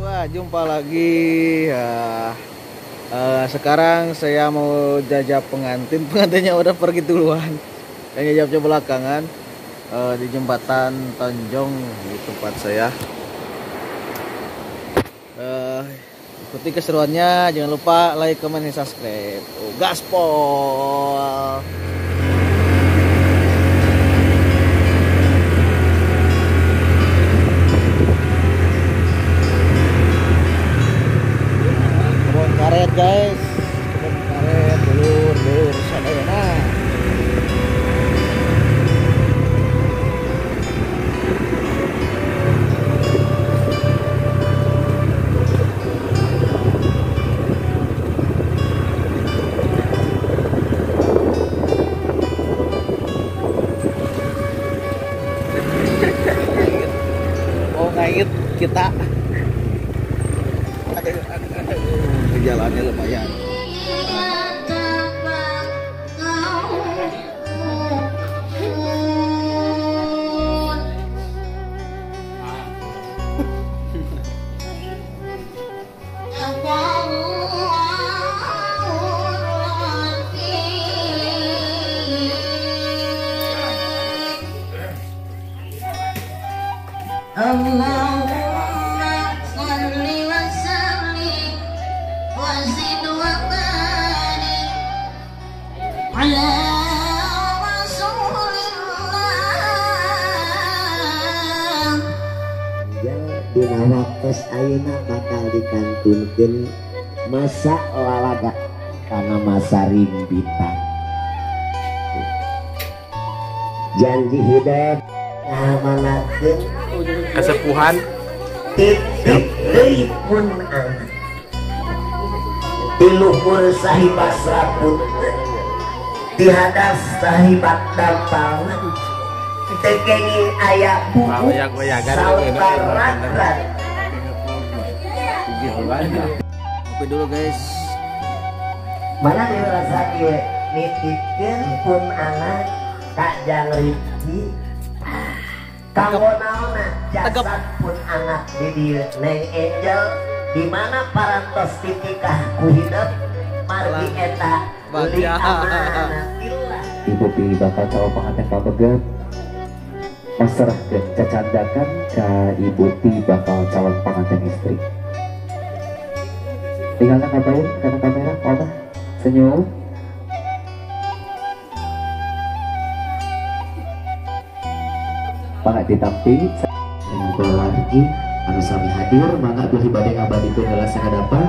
Wah, jumpa lagi ya. Sekarang saya mau jajab pengantin. Pengantinnya udah pergi duluan. Dan jajabnya belakangan di jembatan Tonjong di tempat saya. Ikuti keseruannya, jangan lupa like, comment, dan subscribe. Oh, gaspol. Kebun karet guys, kebun karet dulur dulur sadayana. Mau ngait kita. Jalannya lumayan. Allahumma shalli wa sallim wa zid wa barik ala rasulillah. Dina waktos ayeuna bakal dikantunkeun masa lalaga kana masa rimbitan. Janji hidup ngamanakeun kesepuhan titik deui pun anak tiluhur sahibat serapunten dihadap sahibat dampalna teu kenging aya buku salbaran. Ngopi dulu guys. Mana dirasa ieu nitipkeun pun anak ka Jang Rifki kanggo naonna jasad pun anak di dieu Neng Angel di mana parantos titikah ku hidup margi eta li amanatillah. Ibu pi bakal calon pengantin pabeget maserahkeun cacandakan ka ibu pi bakal calon pengantin istri. Tinggalkan ngapain karena kamera apa senyum. Mangga ditampi dengan keluargi anu sami hadir mangga bilih bade ngabadikeun heula sakadapan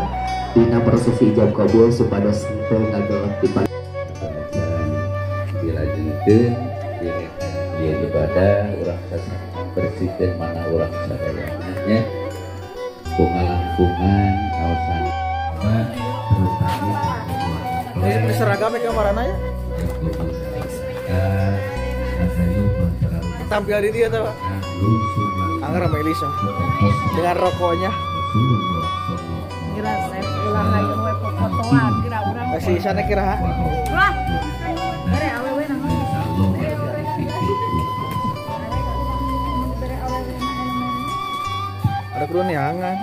dina prosesi ijab kabul supados teu ngagelek di dilajengkeun ieu ibadah urang bersihkeun mana urang sadayana nya kungalangkungan kawasan terutama ini seragam ke marana ya. Tampil di dia tuh Pak. Angger sama Elisa dengan rokoknya. Kira saya ulah hayang we fotoan kira urang. Si sana kira. Lah. Bere awewe naon? Ada keruneangan.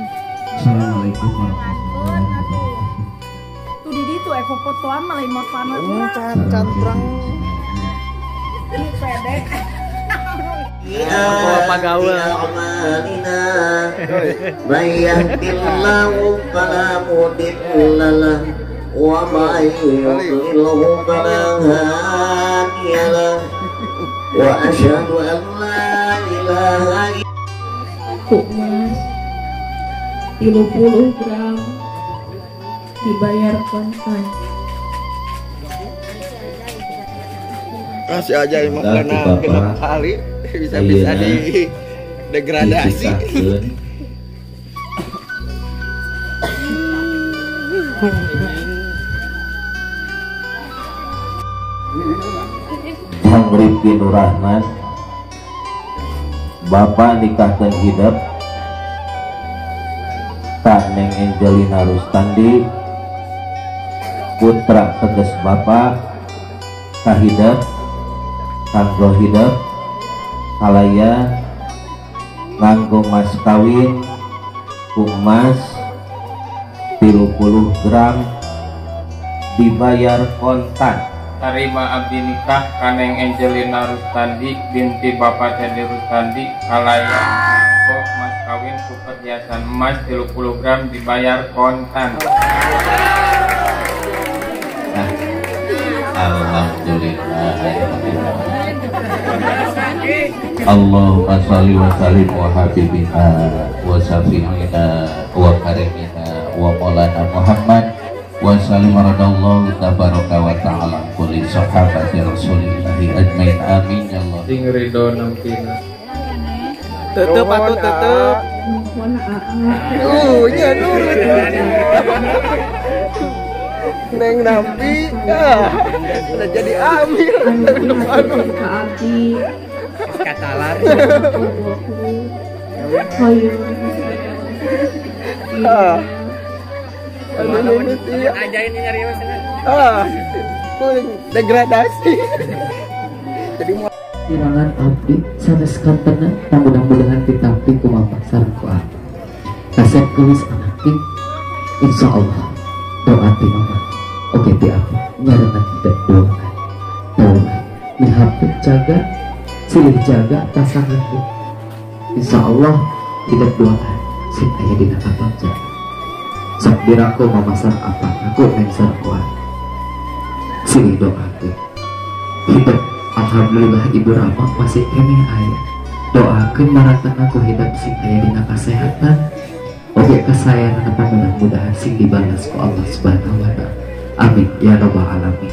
Assalamualaikum warahmatullahi wabarakatuh. Tuh di ditu fotoan malah motoan we urang. Cantrang. Ini pede. May yahdihillahu fala mudilla lahu wa may yudlilhu fala hadiya lahu wa asyhadu an la ilaha illallah. 30 gram dibayar kontan. Kasih aja emang karena genep kali bisa-bisa di degradasi. Jang Rifki Nurrahman, bapak nikahkan hidup tak Neng Angelina Rustandi, putra teges bapak kahidep kanggo hidep kalaya Nganggo mas kawin emas 30 gram dibayar kontan. Tarima abdi nikah kaneng Angelina Rustandi binti Bapak Teddy Rustandi kalayan nganggo mas kawin ku perhiasan emas 30 gram dibayar kontan. Nah, alhamdulillah. Allahumma sholli wa sallim wa habibina wa syafi'ina wa karimina wa maulana Muhammad wa sallim radallahu tabaraka wa ta'ala kulli sahabati rasulillahi ajmain, amin ya Allah. Sing ridho nampina. Tetep atuh tetep. Nya nurut. Neng nampi, udah jadi amir. Katalar. Ajarin nyari degradasi. Jadi kirangan abdi sanes kantena mudah-mudahan ditampi kumaha sareng ku abdi. Kasep geus anak insyaallah doa ti mama. Oke ti abdi nyarengan hidup doa. Doa mihapit jaga silih jaga pasangan ku. Insyaallah hidup doa sing aya dina kapangja. Sok diraku mama sareng apa aku neng sareng ku. Silih doakeun. Hidup alhamdulillah Ibu Rama masih keneh aya. Doakeun maratana ku hidup sing aya dina kasehatan. Oke kasayangan apa mudah-mudahan sing dibalas ku Allah Subhanahu wa taala. Amin ya rabbal alamin.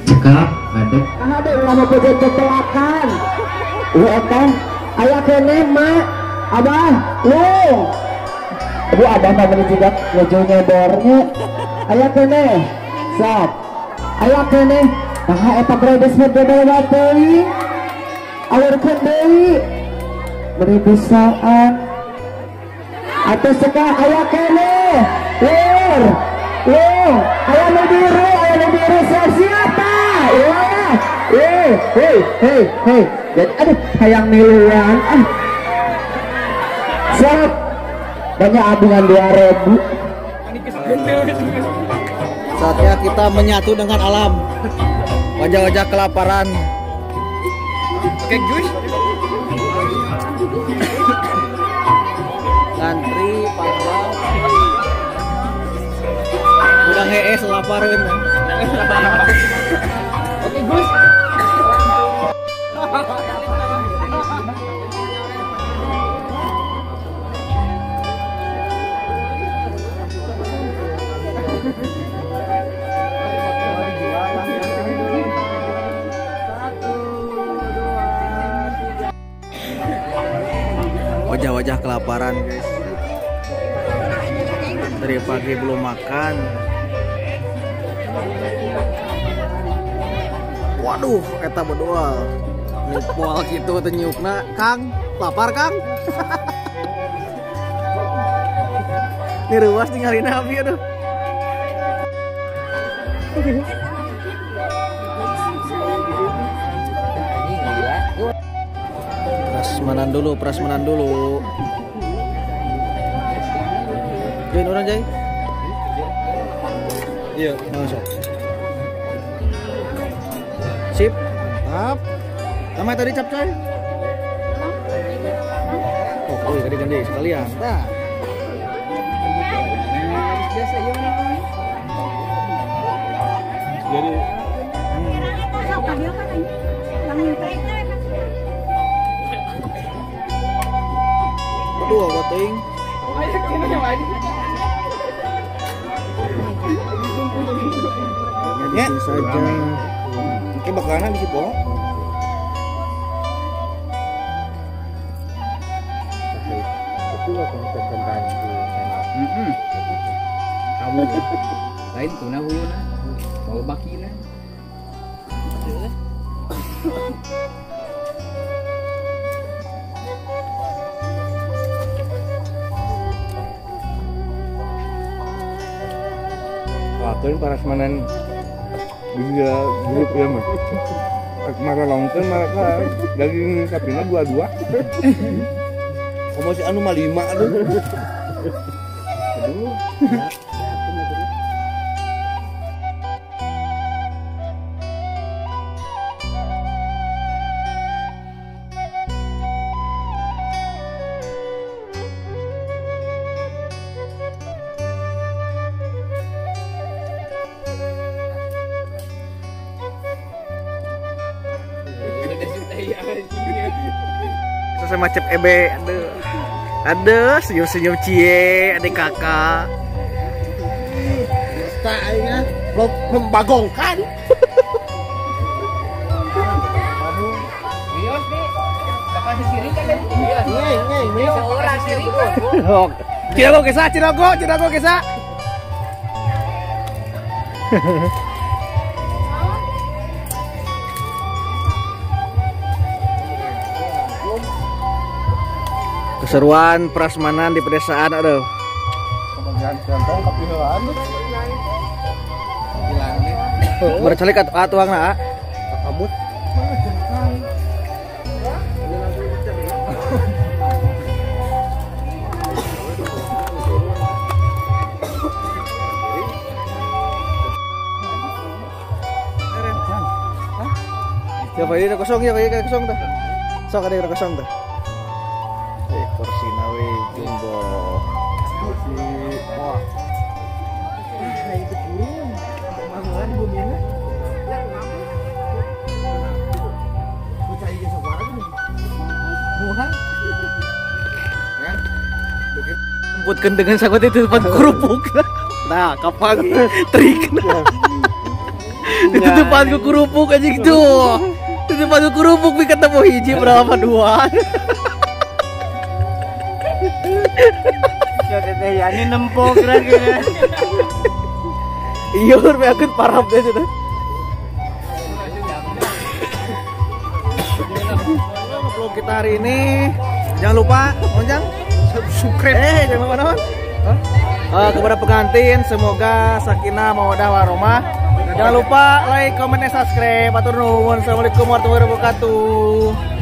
Cekap ngadeg. Ada ulama petelakan. Ieu eta aya keneh mak abah lu. Ibu abah mah meuni juga nuju nyebornya. Aya keneh. Sok. Aya keneh. Nah eta bredes mah beda teuing. Alurkeun deui. Beri bisaan. Atau seka aya keneh. Lur. Lur, aya nu biru siapa? Ya. Hei, hei, hei. Jadi aduh hayang miluan ah. Siap. Banyak abungan 2000. Saatnya kita menyatu dengan alam. Wajah-wajah kelaparan. Oke, Gus. Ngantri panjang. Udah hees lapareun. Oke, Gus. Wajah-wajah kelaparan, guys. Dari pagi belum makan. Waduh, eta berdoa. Nyupol gitu teh nyukna, Kang, lapar Kang. Ini ruas tinggalin api aduh. Prasmanan dulu, prasmanan dulu. Join orang Jai? Iya, masuk. Sip, mantap. Nama tadi capcay? Oh, tadi ganti sekalian. Nah. Jadi berdua goting. Ya, saja. Oke, bakalan di situ. Kamu lain kuna huluna, mau bakina. Lakuin parasmanan juga grup ya mah. Maralongkeun mereka daging sapina 22. Komo si anu mah 5 aduh. Aduh. Sama Cep Ebe, aduh, aduh, senyum-senyum cie, adik kakak. Lo membagongkan. Cirago kesa, cirago, cirago kesa. Keseruan prasmanan di pedesaan, aduh. Bercelik atau tuang nak? Kabut. Ya, ini kosong ya, ini kosong tuh. Sok ada yang kosong tuh. Kursi nawe jumbo. Kursi wah. Nah, itu kurung. Mangan di bumi ini. Bocah iki sok wae nih. Buah. Kan? Emputkeun dengan sakot itu tempat kerupuk. Nah, kapan trik. Itu tempat kerupuk aja gitu. Itu tempat kerupuk bi ketemu hiji berapa dua. Ya teteh Yani nempok lagi. Iya, aku parah deh sudah. Vlog kita hari ini jangan lupa monjang subscribe. Jangan lupa non. Kepada pengantin semoga sakinah mawadah warahmah. Jangan lupa like, comment, dan subscribe. Atur nuhun. Assalamualaikum warahmatullahi wabarakatuh.